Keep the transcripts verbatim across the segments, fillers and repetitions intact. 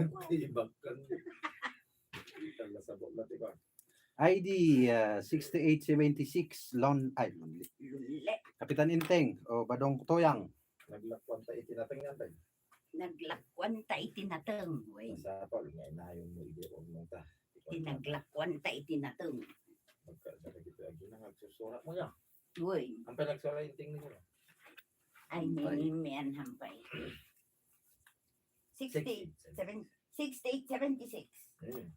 Tibak kan. Itang nasabot na, di ba? I D, ah, sixty-eight seventy-six, Lon-, ay, Lonely. Lunle. Kapitan Inteng, o Badong Toyang. Naglakuan ta iti nateng yan, tay. Naglakuan ta iti nateng, wen. Masapul nga inayon mo iti urnong ta. Ti naglakuan ta iti nateng. Magka-, sa kagito, agi na, nagsusura mo yan. Wen. Ang panagsura yung tingin mo. Ay, Hampay. Ninimean hampay. Sixty, seven, sixty-eight seventy-six. Hmm.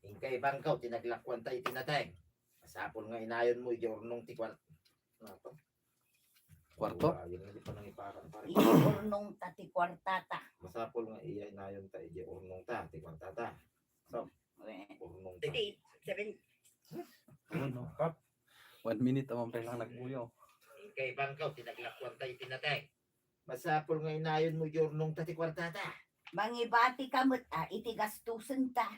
Inkay bangkaw, ti naglakuan ta iti nateng. Masapul nga inayon mo, iti urnong ti kuan-, ano to? Kwarto? Wala, yun, hindi pa nangipakan, pare. Iti urnong ta ti kwartata. Masapul nga iya inayon ta, iti urnong ta, ti kwartata. So, wen. Urnong ta. Sixty-eight, seven. Ano? One minute, awan pa lang nagbuyo. Inkay bangkaw, ti naglakuan ta iti nateng. Masapul nga inayon mo, iti urnong ta ti kwartata. Mangibati ka met, a, iti gastusen ta.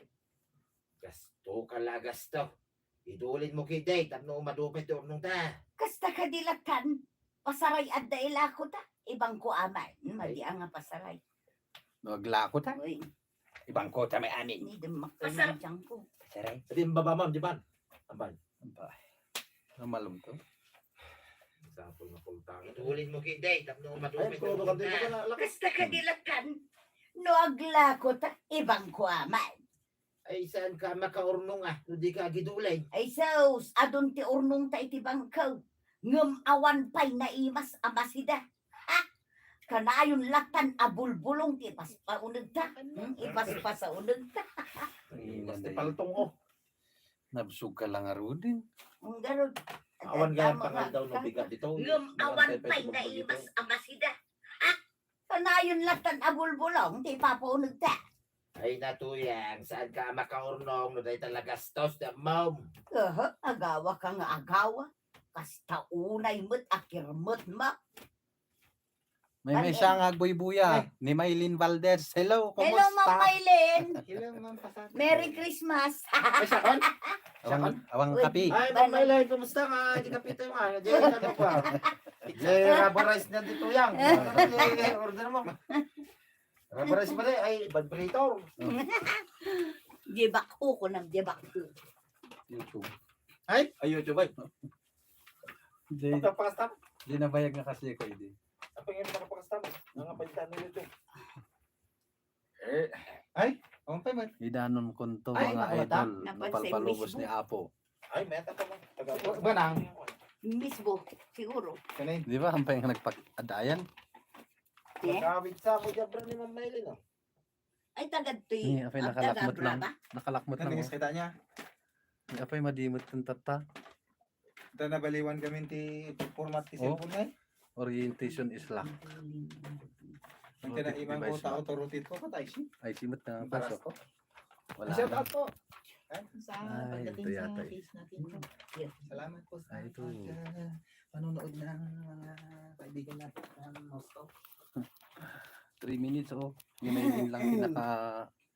Gasto ka la, gasto. Idulin mo kidi, tapno umadupay ti urnong ta. Kasta kadi lattan, pasaray adda ilako ta. Ibangko aman, madi nga pasaray. No, aglako ta? Uy. Ibangko ta may amin. Ni demak ko. Pasar- yung tiyan ko. Saray. Adi, ang baba mo, di ba? Ambay. Ambay. Ang malum to. Masapul nga pultangan. Idulin mo kidi, tapno umadupay ti urnong ta. Kasta kadi lattan, no aglako ta, ibangko aman. Ay, saan ka makaurnong, a, no di ka agidulay? Ay, sus, adun ti urnong ta iti bangkaw. Ngem awan pay naimas a masida. Ha? Kanayon lattan a bulbulong ti ipaspauneg ta. Hmm, ipaspasauneg ta. Ay, basta paltong, o. Nabsog ka lang, Arudin. Ang garod. Awan nga pangal daw no bigat dito. Ngem awan pay naimas a masida. Ha? Kanayon lattan a bulbulong ti ipapauneg ta. Ay, Natuyang, saan ka makaurnong no dayta la gastos ti ammom? Aha, agawa ka nga agawa. Kasta unay met a kirmet ma. May, may siya nga agbuybuya, ni Maylin Valdez. Hello, kumusta? Hello, Ma'am Maylin. Hello, Ma'am Pasante. Merry Christmas. Ay, sakon? Sakon? Awang, awang kapi. Ay, Ma'am Maylin, kumusta nga? Di kapi tayo nga. Di, ano pa? Di, rubber rice na dito yan. Ano yung order mo? Rubber rice ba di? Ay, vibrator. Di bakho ko ng di bakho. YouTube. Ay? Ay, YouTube, ay. Di, Pagkapastam? Di nabayag nga kasi ko, hindi. Apa yung nakapakastam? Nga nga, palitan na YouTube. Eh. Ay, ang payment. Idanon ko to, mga idol. Napalpalubos ni Apo. Ay, may atap mo. Taga- Ba nang? Mismo, siguro. Kanay? Di ba, ang payment nagpag-adayan? Yeah. Nakawid sa mo, Jabra ni Ma'am Maylin, oh. Ay, tagad to eh. Ni, apay, nakalakmot lang. Nakalakmot lang, oh. Kita niya? Ni, apay, madimot kang tata. Ita nabaliwan kami ti format ti cellphone, eh. Orientation is lock. Ang kinaiman ko, tao to rotate ko, patay siya. Ay, simot na ang paso. Wala. Shout out po. Sa pagdating sa case natin po. Salamat po sa pag, ah, panonood ng mga kaibigan natin sa Moscow. Three minutes, oh. Yun ay yun lang pinaka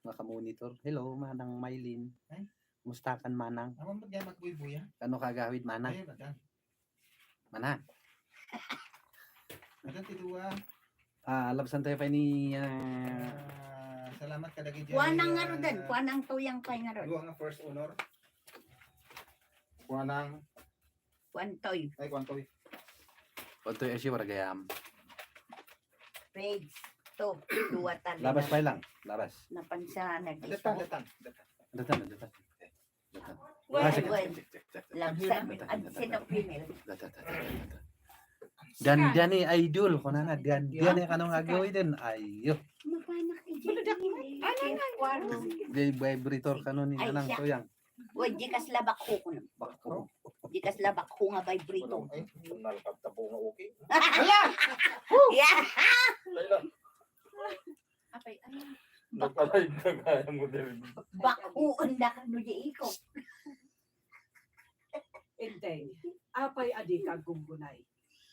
nakamonitor. Hello, Manang Mylene. Ay. Musta kan, Manang? Awan ba diyan magbuybuya? Ano ka gawid, Manang? Ay, baga. Manang. Ano ti dua? Ah, labsan tayo pa ni, ah, salamat kadagiti. Kuanang nga rodan, kuanang tuyang pay nga rod. Dua nga first honor. Kuanang Kuantoy. Ay, kuantoy. Kuantoy, ay, si Waragayam. Page two. Dua tali. Labas pa lang. Labas. Napansa, nag-, Datan, datan, datan. Datan, datan. Datan. Well, ah, sige, well. Sige, sige, sige, sige. Labsan, datan, datan, datan. Datan, datan, datan. Dan, dan, eh, idol, kunana, dan, dan, eh, kanong agawid din? Ayo. Mapanak ni Jay. Ano na? Jay vibrator, kanon ni Nanang Tuyang. Uy, di kas la bakho ko na. Bakho. Di kas la bakho nga vibrator. Ay, nalkab ta po nga okay. Hala! Yeah! Layla. Apay, ano? Nagpalaig na kaya mo din. Bakhuon na kano di iko. Enteng, apay a dika aggunggunay?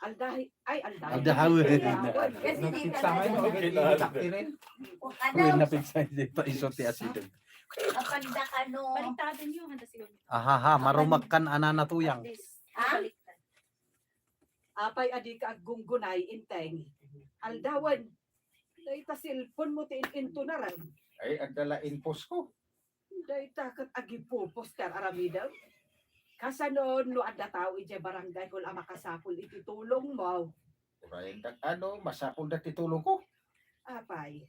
Aldahi, ay, aldahi. Aldahi. Kasi di ka na. Nagpiksa nga yun, okay, di taktirin. Uy, napiksa, di pa iso ti asidon. Apanda ka, no? Baliktadon yung handa siguro. Ahaha, marumak kan anana Tuyang. Ha? Baliktad. Apay a dika aggunggunay, Enteng? Aldawen. Dayta cellphone mo ti in-intunaran. Ay, adda la infos ko. Dayta ket agipupos ti ar-aramidem. Kasano no adda tao idiay barangay hall a makasapul iti tulongmo? Urayendak ano, masapulda ti tulongko. Apay,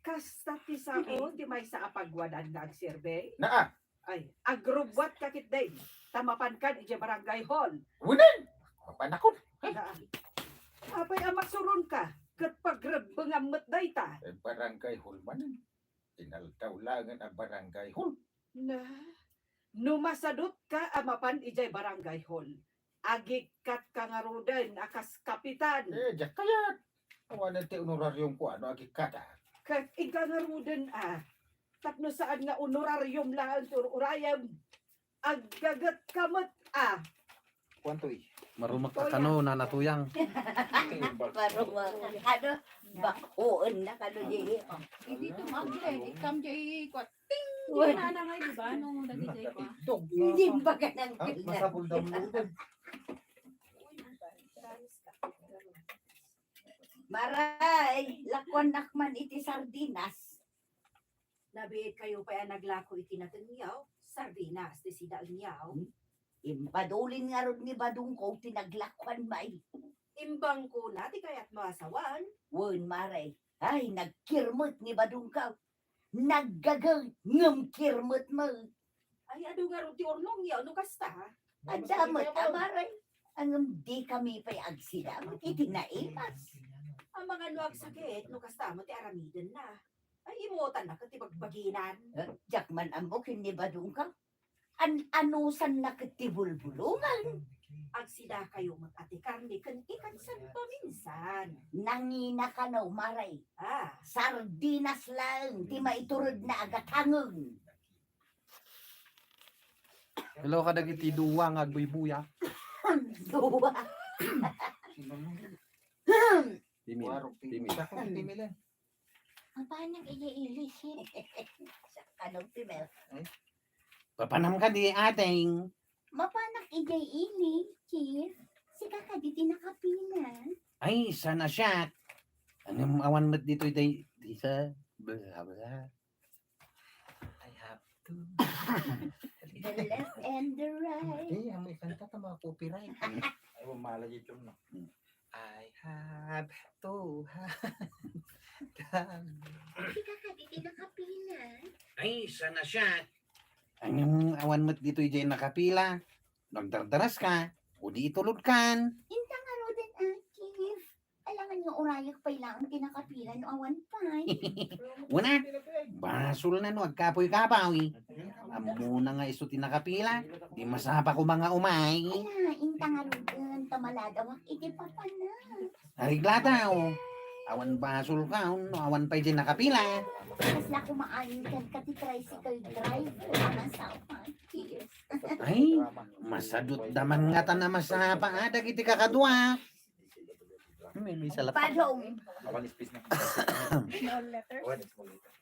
kasta ti sao ti maysa a pagwadan nga agserbi? Naa. Ay, agrubbuatka ketdi, ta mapankan idiay barangay hall. Wen, mapanakon. Naa. Apay a masuronka, ket pagrebbengam met dayta. Eh, barangay hall manen. Inaldaw laengen a barangay hall. Na, no masadutka a mapan idiay barangay hall, agikkatka ngaruden a kas kapitan. Eh, diak kayat. Awanen ti honorariumko, ano, agikkatak? Ket inka ngaruden a, tapno saan nga honorarium laeng ti ur-urayem. Aggagetka met a. Kuan toy. Marumakta kano, Nana Tuyang. Marumak. Ano? Ba, oon na kano, di. Hindi tumakle, ikam jay, kuan. Ting! Uy. Di na na nga, di ba? Nung dagiti, kuan. Hindi ba ka nang Ah, masapul daw mo doon. Maray, lakuannak man iti sardinas. Nabiit kayo pay a naglako iti natengngaw, sardinas ti sidaengngaw. Hmm? Impadulin ngarud ni badongko ti naglakuan, may. Imbangkona ti kayatmo a sawan. Wen, Maray. Ay, nagkirmet ni badongko. Naggaget, ngem kirmet met. Ay, adu ngarud ti urnongyo no kasta? Adda met, a, Maray. Ngem dikami pay agsidam iti naimas. Amangan no agsakit no kasta met ti aramidenna. Ay, imutanna ket ti bagbaginan. Eh, diak man ammo ken ni badongko. An-, anusanna ket ti bulbulongan. Agsidakayo met a ti karne ken ikan san paminsan. Nangina kano, Maray. Ah. Sardinas laeng ti maituredna a gatangen. Hello kadagiti dua nga agbuybuya. Dua. Timil. Warok, timil. Timil. Sa kung timil, eh. Ang panag iya ilis, eh. Anong timil? Ay. Papanam ka di, ateng. Mapanak idiay ili, Chief. Sika kadi ti nakapila. Ay, sana siya. Anong awan met ditoy day, di sa, bla, bla. I have to. The left and the right. Hindi, ang may kanta ta mga copyright. Ay, wala mala dito, no? Hmm. I have two hands. Sika kadi ti nakapila. Ay, sana siya. Anong awan met ditoy jay nakapila? Nagdardaras ka, o di itulod kan. Inta ngaruden, Akif. Alangan nga urayak pay laeng ti nakapila no awan pay. Una, basol na no agkapoy-kapoy. Ammona nga isu ti nakapila, di masapa ko mga umay. Ala, inta ngaruden, ta maladawak iti papana. Arigla ta, o. Awan basol ka, no awan pay jay nakapila. Kasla kumain kan ka ti tricycle driver, aman sa upan. Cheers. Ay, masadut daman nga ta na masapa, ah, dagiti kakadua. May, may salat. Padong. Awan space na. Small letters. Awan small letter.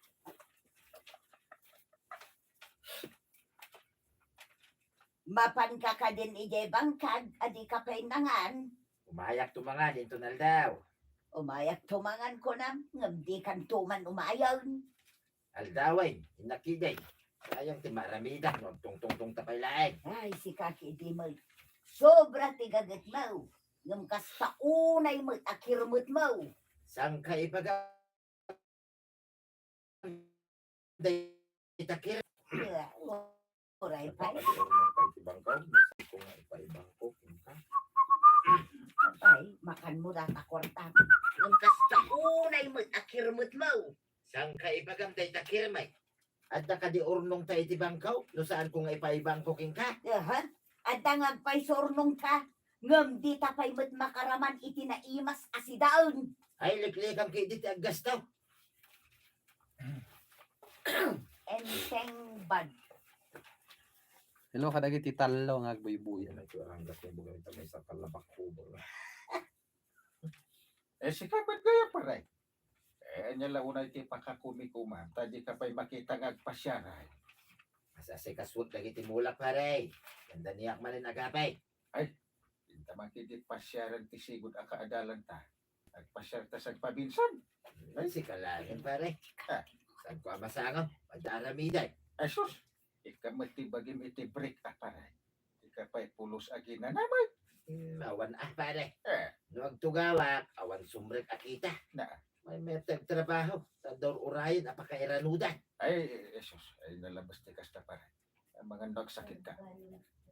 Mapanka kadin idiay bangkag, a dika pay nangan. Umayak tumangan inton aldaw. Umayak tumangan kunam, ngem dikanto man umayen. Aldawen, innak idiay. Sayang ti maramida, no agtungtungtungta pay laeng. Ay, sika kadi met. Sobra ti gagetmo. Ngem kasta unay met a kirmetmo. Sangka ibaga dayta kir- Uray pay. Ay, makanmo data kwarta. Ngem kasta unay met a kirmetmo. Sangka ibagam dayta kirmet. Adda kadi urnongta iti bangko? No saanko nga ipaibangko kenka? Aha. Adda nga agpayso urnongta. Ngem dita pay met makaraman iti naimas a sidaen. Ay, liklikam ketdi ti aggasto. Enteng bag. Hello, kadagiti tallo nga agbuybuya. Yan, ito ang gas ng buhay, ito may sa talabak ko, bro. Eh, sika met gayam, pare. Eh, ania la unay ti pakakumikuman, ta dika pay makita nga agpasiaray. Masasikaswek dagiti mula, pare. Nandaniak manen agapay. Ay, inta man ketdi pasiaren ti sigud a kaadalanta. Agpasiarta sa agpabinsan. Ay, sika laeng, pare. Ah. Tagko a masango, adda aramiden. Ay, sus! Ika met ti bagim iti break a, pare. Ika pay pulos a ginanamag. Hmm, awan a, pare. Eh. No agtugawak, awan sumrek a kita. Na. May, may agtrabaho, ta dur-urayen a pakairanudan. Ay, Jesus, ay, nalabas ti kasta, pare. Amangan no agsakit ka.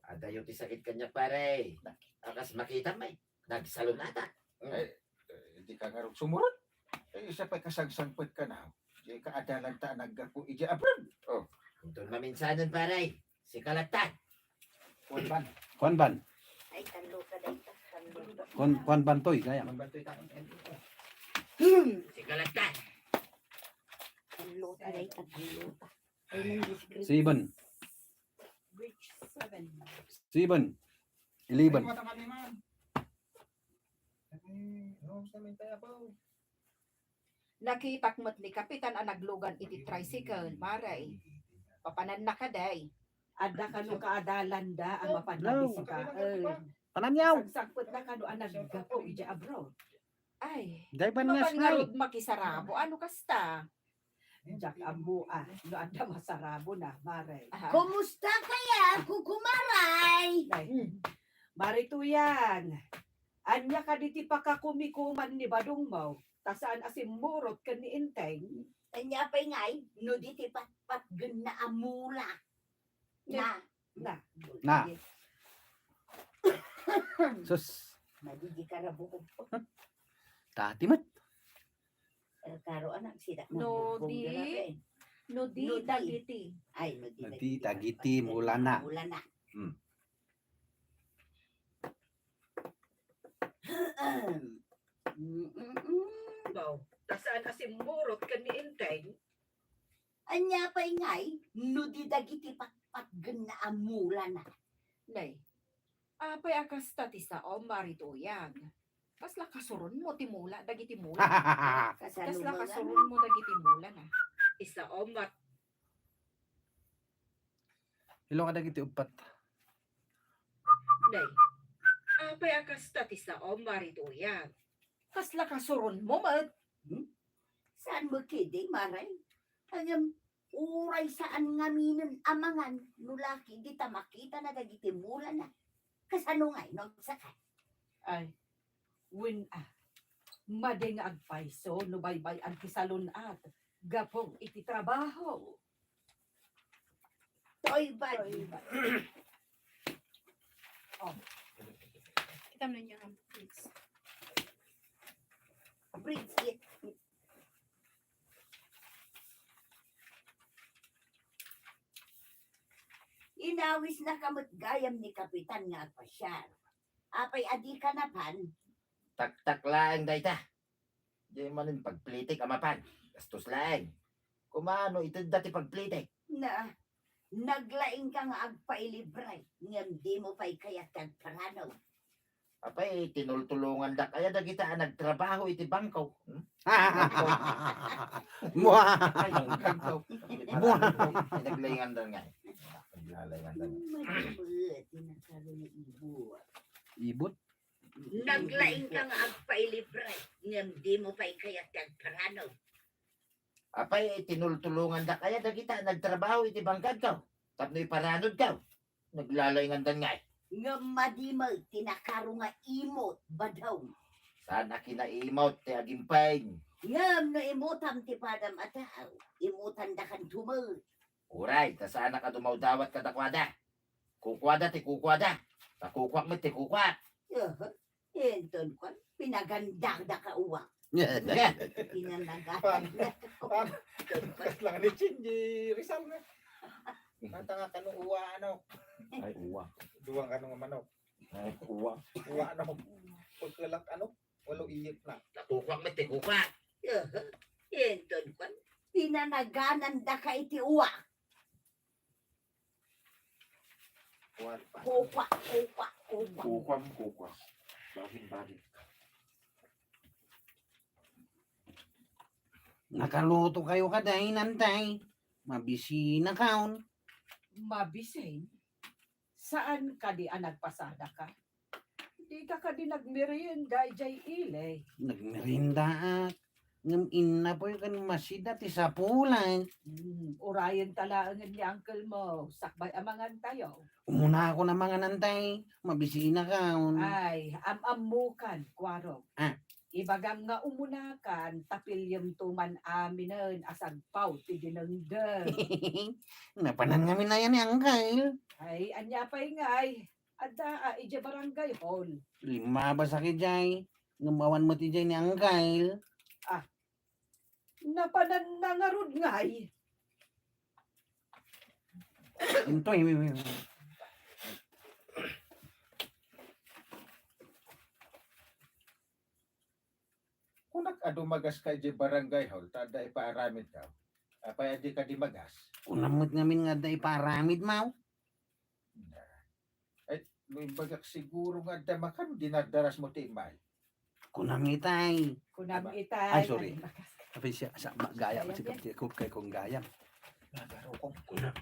Adayo ti sakit kaniak, pare. Na. A kas makitam, eh. Nagsalun-ata. Mm. Ay, eh, di ka ngarud sumurot. Eh, isa pay kasangsangpet ka na. Di ka adalan ta naggapu iti abroad. Oh. Inton maminsanen, pare. Sika latta. Kuan ban. Kuan ban. Ay, tallo ka dayta. Tallo. Kuan, kuan bantoy, gayam. Kuan bantoy ta. Sika latta. Tallo ka dayta. Tallo ka. Ay, nang disgrace. Seven. Bridge seven. Seven. Eleven. Ay, mata kami, ma'am. Ay, no, sa may tayo po. Nakitak met ni Kapitan a naglugan iti tricycle, mare. Papananna kadi. Adda kano kaadalanda a mapan mabisitaen. Pananyaw. Sagsagpetna kano a naggapu iti abroad. Ay, Dayban no nga, Nay. Ngarud makisarabo, ano kasta? Diak ammo a, no adda masarabona, mare. Aha. Kumusta kaya, kukumaray? Nay. Hmm. Mare Tuyang, ania kadi ti pakakumikuman ni badongmo, ta saan a simmurot ken ni Enteng? Ania pay ngay, no di ti patpatgenna a mula. Na. Na. Na. Sus. Madidi ka ra bukod ko. Tati met. Eh, karo anak, sida No di, no di dagiti. Ay, no di dagiti mulana. Mulana. Hmm. Mm, mm, mm. Daw, ta saan a simmurot ken ni Enteng? Ania pay ngay, no di dagiti patpatgenna a mulana? Nay, apay a kasta ti saom, Mare Tuyang? Kasla kasuronmo ti mula, dagiti mula. Kasano Kasla man? Kasuronmo dagiti mula na. Ti saom, Mar- Ilo ka dagiti uppat. Nay, apay a kasta ti saom, Mare Tuyang? Kasla kasuronmo met. Hmm? Saan mo kidi, Mare? Ngem, uray saan ngaminen a mangan, no laki dita makitana dagiti mulana. Kasano ngay no agsakit? Ay, wen a. Madi nga agpayso no baybay-an ti salun-at gapu iti trabaho. Toy bag. Toy bag. Oh. Kita mo ninyo ang bridge. Bridge it. Inawisnaka met gayam ni Kapitan nga agpasiar. Apay a dika napan? Taktak laeng dayta. Di manen pagplitik a mapan. Gastos laeng. Kumano itedda ti pagplitik? Na, naglaingka nga agpailibre, ngem dimo pay kayat ti agparano. Apay, tinultulongandak aya dagita a nagtrabaho iti bangko. Hmm? Mua! Ay, ang bangko. Mua! Ay, naglainganda nga. Naglainganda nga. Madi met ti nakaro nga ibot. Ibot? Naglaingka nga agpailibre, ngem dimo pay kayat ti agparano. Apay, tinultulongandak aya dagita a nagtrabaho iti bangkadko tapno iparanodko. Naglalaingandan ngay. Ngem madi met ti nakaro nga imot, badong. Saan a kinaimot ti agimpeng? Ngem no imutam ti padam a tao, imutandakanto met. Uray, ta saanak a dumawdawat kadakuada. Kukuada ti kukuada. Ta kukuak met ti kukuak. Aha. Inton kuan, pinagandakdaka uwak. Pinanagandaka. Pan, pan, kas lang ni Chin, di Rizal na. Mata nga kano uwa, ano? Ay, uwa. Duwang kano nga manok. Ay, uwa. Uwa, ano? Pagkalak, ano? Walo iyot na. Nakukwak met ti kukwak. Aha. Inton kuan, pinanaganandaka iti uwak. Kuan pa. Kukwak, kukwak, kukwak. Kukwam, kukwak. Bagin, bagin. Nakaluto kayo kadi, Nantay? Mabisinakaon. Mabisin? Saan kadi a nagpasadaka? Dika kadi nagmerienda idiay ili? Nagmeriendaak. Ngem innapoy ken masida ti sapulan. Hmm, urayenta laengen ni uncle mo, sakbay a mangantayo. Umuna ako na mangan, Antay, mabisinakon. Ay, am-ammokan, Kuarog. Ah. Ibagam nga umunakan, ta piliem to man aminen a sagpaw ti dinengdeng. Napanan ngamin aya ni Angkal. Ay, ania pay ngay? Adda, ah, idiay barangay hall. Limmabasak idiay. Ngem awan met idiay ni Angkal. Ah, napananna ngarud ngay. Intoy, wi, wi, wi. Kunak a dumagas ka idiay barangay hall, ta adda ipaaramid ka. Apay a di ka dimagas? Kunam met ngamin nga adda ipaaramid, maw? Ay, no imbagak siguro nga adda makan, dinardaras mo ti imay. Kunam itay. Kunam itay. Ay, sorry. Ay, makas- Apay siya, sa, ma-, gayam, Gayam si yan. Kapti, kung kay kong gayam. Nagaro ko. Kunam.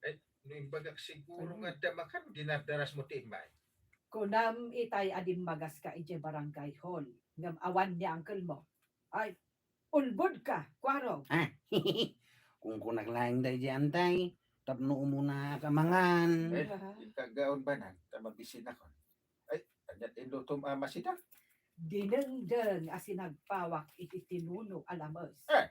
Eh, no imbagak siguro nga adda makan, dinardaras mo ti imay. Kunam itay a dimmagas ka idiay barangay hall, ngem awan ni uncle mo. Ay, ulbod ka, Kuarog. Ah, kung kunak laeng daydi, Antay, tapno umuna ka mangan. Eh, ah, ikagaon banan, ta mabisinakon. Ay, ania ti inlutom a masida? Dinengdeng a sinagpawak iti tinuno a lames. Eh.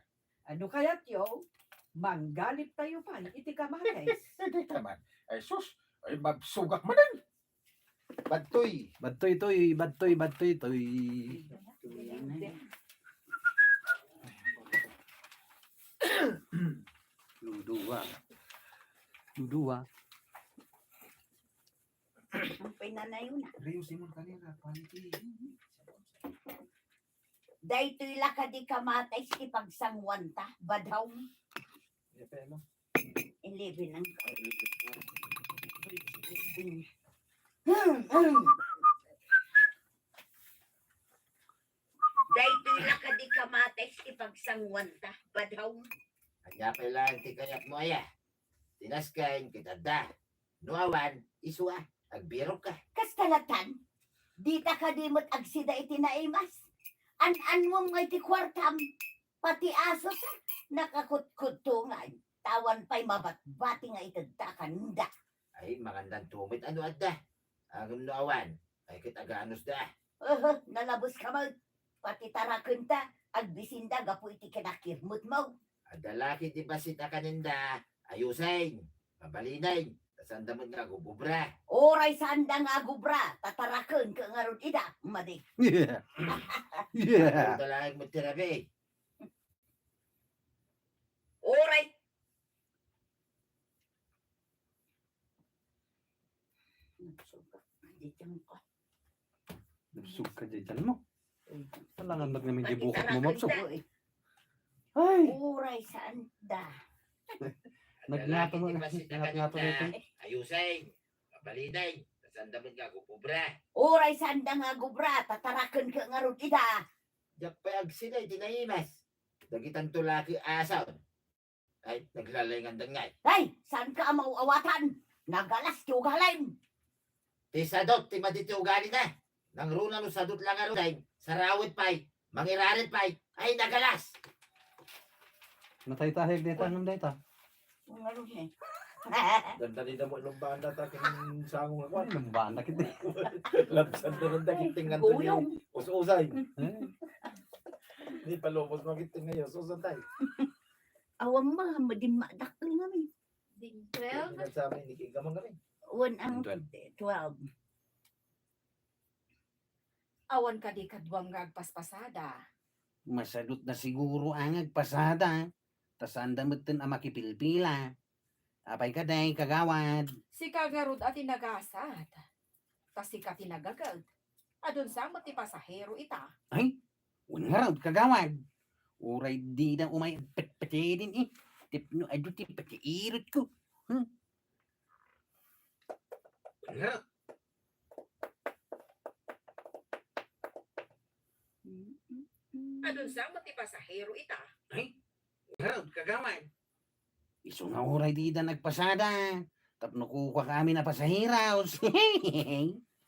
Ano kayatyo? Manggalip tayo pay iti kamatis. Dayta man. Ay, sus. Ay, mabsugak manen. Badtoy. Badtoy toy, badtoy, badtoy toy. Dudua. Dudua. Ang pinanayo na. Rio Simon kanina, panty. Daytoy la kadi kamatis ti pagsanguanta, badhaw. Iya pa, ano? Eleven ang Daytoy la kadi kamatis ti pagsanguanta, badhaw. Ania pay laeng ti kayatmo, aya? Ti nasken ket adda. No awan, isu a, agbirok ka. Kasta latan, dita kadi met agsida iti naimas. An-anmom nga iti kuartam, pati asos a, nakakutkuttongan, ta awan pay mabatbati nga itedda kanda. Ay, mangandanto met no adda. Ngem no awan, ay ket aganosda. Aha, nalabuska met. Pati tarakenta, agbisinda gapu iti kinakirmutmo. Adda la ket ti bassit a kanenda, ayusen, mabalinen, ta saanda met nga agububra. Uray saanda nga agubra, ta taraken ket ngarud ida, madi. Yeah. Yeah. Adda la met ti rabii. Uray. Nabsugak. Di tiyan ko. Nabsugak ka dyan mo. Uy. Kailangan ba naman di bukat mo mabsog? Uy. Ay! Uray, saanda? Nagngato mo, nagngato mo ito. Ayusen, mabalinen, saanda met nga agubra. Uray, saanda nga agubra, ta taraken ket ngarud ida. Diak pay agsida iti naimas. Dagitanto la ket asaon. Ay, naglalaynganda ngay. Ay, saanka a mauawatan? Nagalas ti ugalim. Ti sadut ti madi ti ugalina. Nangruna no sadut la ngaruden, sarawid pay, mangirarid pay. Ay, nagalas. Matay tayo, deta, anong deta? Ang ano niya eh. Dandani na mo inumbanda ta kin sango nga kwan. Ay, inumbanda kita. Labsan na nanda kiting nganto ni Guyong. Us-usay. Eh? Ni palubos mo kiting ngayon, us-usan tayo. Awan ma, madin madakkel ngamin. Din twelve? Hindi na sa amin, hindi kayo gamang kami. One ang Twelve. Twelve. Awan kadi kaduam nga agpaspasada. Masadut na siguro ang agpasada. Ta saanda metten a makipilpila. Apay kadi, kagawad? Sika ngarud a ti nagasat. Ta sika ti nagaged. Adun sa met ti pasahero ita. Ay, wen ngarud, kagawad. Uray dida umay petpetedin eh. Tapno adu ti pakiirutko. Hmm? Wen ngarud. Adun sa met ti pasahero ita. Ay, wen ngarud, kagawad. Isu nga uray dida nagpasada. Tapno kukuak amin a pasaheros.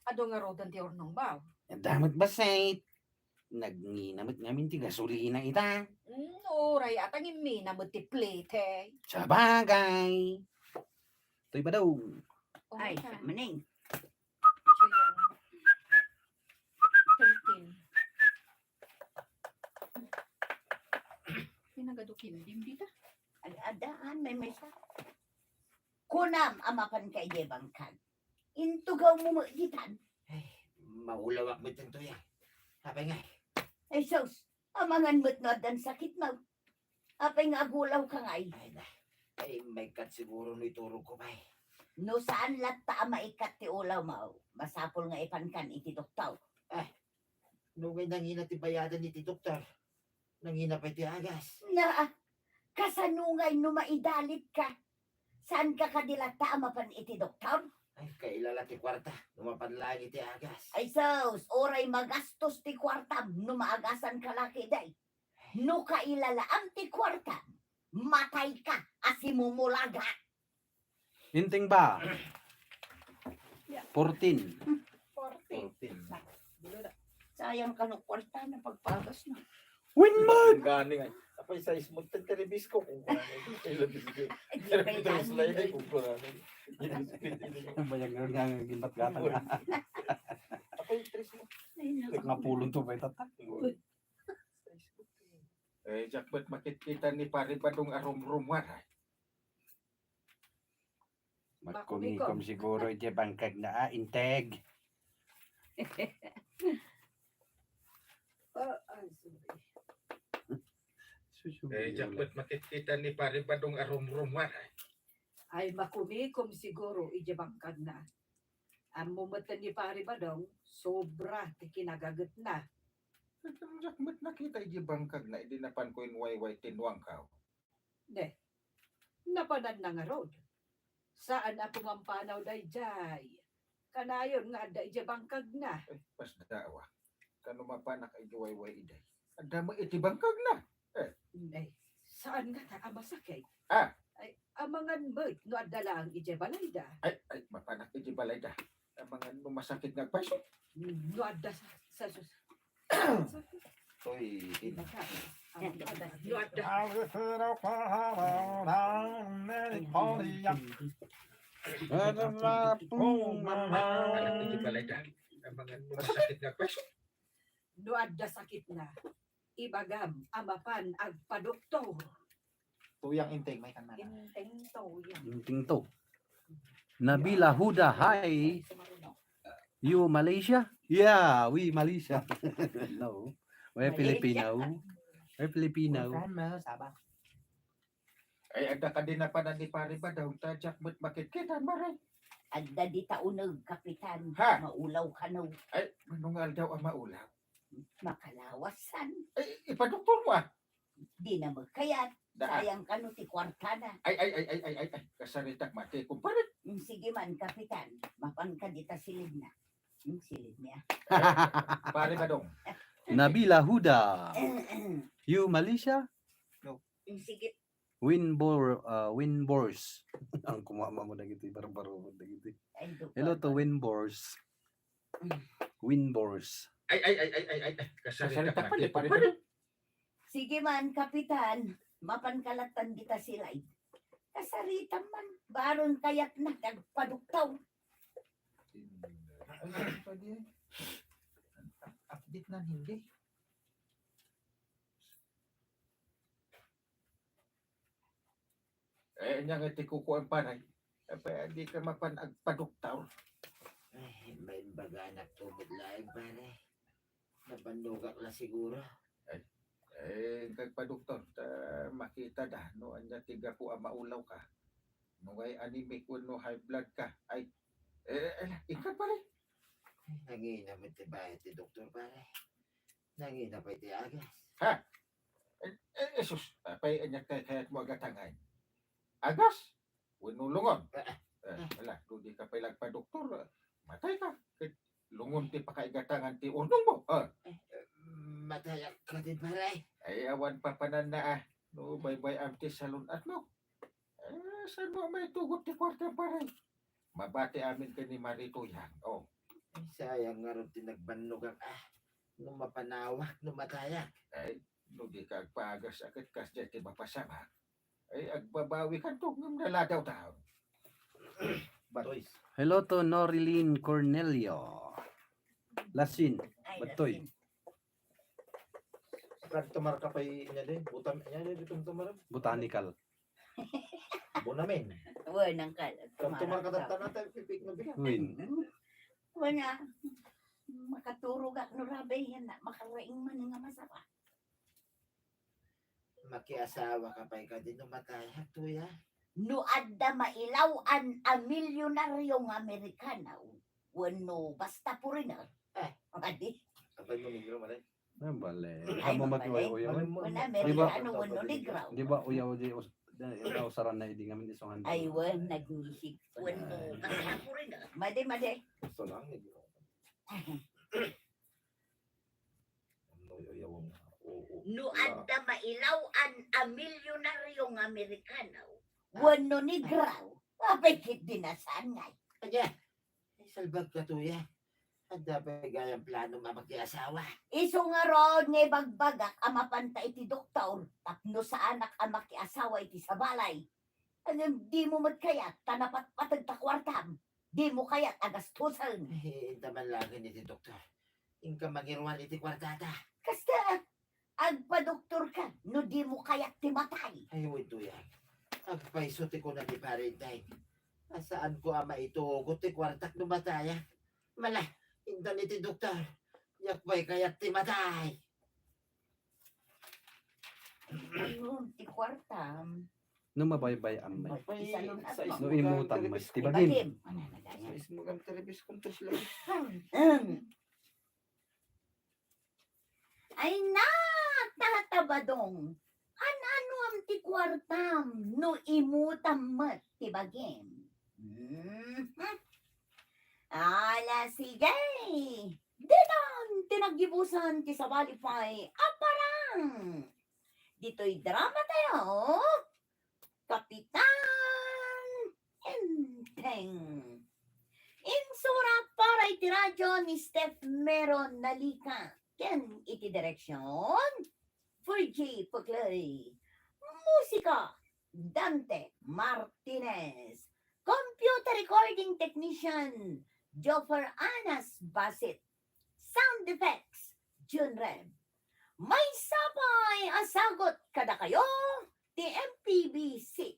Adu ngaruden ti urnongmo? Adda met bassit. Nangina met ngamin ti gasolina ita. Mm, uray, a ta ngimmina met ti plete. Sabagay. Toy Badong. Ay, maning. Thirteen. Pinagado kindim dita. Ay, adaan, maymaysa. Kunam a mapanka idiay bangkag. Intugawmo met ditan. Ay, maulawak met ditoy, a. Apay ngay? Ay, sus, amangan met no addan sakitmo. Apay nga agulawka ngay? Ay, na. Ay, maikkat siguro no iturogko pay. No saan latta a maikkat ti ulawmo, masapul nga ipankan iti doktor. Ay, no ngay nangina ti bayadan iti doktor, nangina pay ti agas. Na, kasano ngay no maidalitka? Saanka kadi latta a mapan iti doktor? Ay, kailala ti kuarta, no mapan laeng iti agas. Ay sus, uray magastos ti kuartam no maagasanka la ketdi. No kailalaam ti kuartam, matayka a simumulaga. Inting ba? Fourteen. Fourteen. Fourteen. Sayang kano kuarta na pagpagas na. Win man! Gani nga. Apay, size mo, ten televis ko, kung kulang. Ay, labis ko. Ay, di kailangan. Tres lang, eh, kung kulang. Ang bayag nga nga, gimbat-gata na. Apay, tres mo. Ay, naku. Napulong to ba itatak? Size ko, eh. Eh, diak met makitkita ni Pare Badong a rumrumuar, ay. Makumikom. Makumikom siguro iti bangkagna, a, integ. Ah, ay, sorry. Susugi. Eh, diak met makitkita ni Pare Badong a rumrumuar, ay. Ay, makumikom siguro iti bangkagna. Ammo met ni Pare Badong, sobra ti kinagagetna. Diak met nakita iti bangkagna, idi napanko inwayway ti nuangko. Ne, napananna ngarud. Saan a pumampanaw daydiay. Kanayon nga adda idiay bangkagna. Eh, pas daawa. Kano mapanak iti wayway idiay? Adda met iti bangkagna. Eh. Ay, saan ngata a masakit? Ah. Ay, amangan met no adda laeng idiay balayda. Ay, ay, mapanak iti balayda. Amangan no masakit nga agpayso. No adda sa, sa, sa, Toy, tin. No adda sakitna, ibagam a mapan agpadoktor. Tuyang inteng, may kan mana. Inteng tuyang. Inting to. Nabila Huda, hi. You Malaysia? Yeah, we Malaysia. No. We're Filipino. We're Filipino. We're from, uh, Sabah. Ay, adda kadi napanan ni Pare Badong, ta diak met makitkitan, Mare. Adda dita uneg, Kapitan. Ha? Maulaw kano. Ay, mano nga aldaw a maulaw? Makalawasan. Ay, ipadoktormo, ah. Di na magkayat. Daan. Sayang kano ti kuartana. Ay, ay, ay. Kasaritak mati, kumpare. Mm, sige man, Kapitan. Mapanka dita silidna. Mm, silid niya. Pare Badong. Nabila Huda. You Malaysia? No. Mm, sige. Winbor-, ah, Winbors. Ang kumama mo dagiti barbaro mo dagiti. Ay, do Hello to pa. Winbors. Mm. Winbors. Ay, ay, ay. Kasarita Kasarita pa, pati, di pa, pare. Pare. Sige man, Kapitan. Mapan kalatan kita silay. Kasarita man. Baron kayat na nagpaduktaw. Ay, ano pa di ay? Update na hindi. Eh, anya nga ti kukuan, pare? Apay, di ka mapan agpaduktaw? Ay, maimbaganak tumod laeng, pare. Nabannogak la siguro. Ay, eh, kagpaduktor, ta makita da, no, anya ti gapu a maulaw ka. No, kay anemic wenno high blood ka. Ay, eh, eh, eh, ikaw, pare. Nangina met ti bayad ti doktor, pare. Nangina pay ti agas. Ha? Eh, eh, Jesus, apay anya kay kayat mo agatangan? Agas? Wenno lungon? Eh, eh. Eh, ala, no di ka pay lagpadoktor, eh, matay ka. Ket lungon ti pakaigatangan ti urnong mo. Eh. Eh, matayak ka din, pare. Ay, awan papananna, ah. No, baybay-am ti salun-at mo. Eh, Saan mo may tugot ti kwarta, pare? Mabati amin ken ni Marito yan. Oh. Ay, sayang ngarud ti nagbannogak, ah. No mapanawak, no matayak. Ay, no di ka agpagas a ket kasdiay ti mapasamak. Ay, agbabawi kanto ngem naladaw taon. Batoy. Hello to Norilyn Cornelio. Lasin. Ay, Batoy. Lasin. Nagtumar ka pay niya di, butam niya di, butam tumar. Botanical. Bonamin. Wen, angkal. Nagtumar ka tatta na tayo, pipik na bigat. Win. Wala. Makaturog ak no rabay yan na. Makaraing man nga masarap. Makiasawa ka pay kadi no matay, ha, tuya? No adda mailaw-an a milyonaryo nga Amerikano, wenno basta foreigner. Eh. Adi. Apay mo negro, malay? Ah, bale. Ay, amo mabale. Mag-uyaw-uyaw. Alam mo, Kuna, di ba, Amerikano, wenno negro. Di ba, uyaw di us-, di, di usaran na idi ngamin isungan. Ay, wen, nagnisig. Wenno, basta foreigner. Madi, madi. Gusto lang, negro. Ano, yaw, yaw, oo, No wala. Adda mailaw-an a milyonaryo nga Amerikano, Ah. Wenno negro, apay ket di nasaan ngay. Anya, ay, salbag ka, tuya. Adda pay gayam plano a makiasawa? Isu ngarud nga ibagbagak a mapanta iti doktor tapno saanak a makiasawa iti sabalay. Ngem dimo met kayat ta napatpateg ta kuartam. Dimo kayat a gastusen. Eh, inta man laeng iti doktor. Inka mangiruar iti kuartata. Kasta, agpadoktorka no dimo kayat ti matay. Ay, wen, tuya. Agpayso ti kuna ti parentay. Saanko a maitugot ti kuartak no matayak. Mala, intan iti doktor. Diak pay kayat ti matay. Ano, ti kuartam? No mabaybay-am met. Isalun-at mo. No imutam met ti bagim. Bagim. Ano na gaya? Sa ismo gam terepis kung tuslo. Hmm. Ay na, tatabadong. An-anuam ti kuartam no imutam met ti bagim? Mhm. Ala, sige. Ditan ti naggibusan ti sabali pay a parang. Ditoy drama tayo, Kapitan Enteng. Insurat para iti radyo ni Steph Meron Nalika. Ken iti direksyon, Virgie Puclay. Musika, Dante Martinez. Computer recording technician, Joffer Anas Basit. Sound effects, Jun Reb. Maysa pay a sagut kadakayo ti M P B C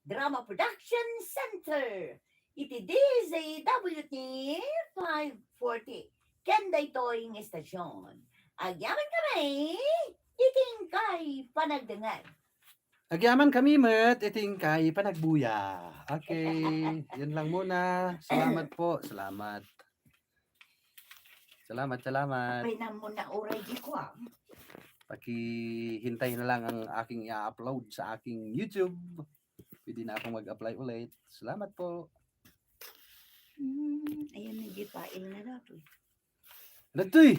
Drama Production Center iti D Z W T five forty. Ken daytoy nga istasyon, agyamankami iti inkay panagdengngeg. Agyamankami met iti inkay panagbuya. Okay, yun lang muna. Salamat po. Salamat. Salamat, salamat. Apay na muna, uray di ko, ah. Pakihintay na lang ang aking i-upload sa aking YouTube. Pwede na akong mag-apply ulit. Salamat po. Hmm, ayan na, di pa, il na daw to. Datoy,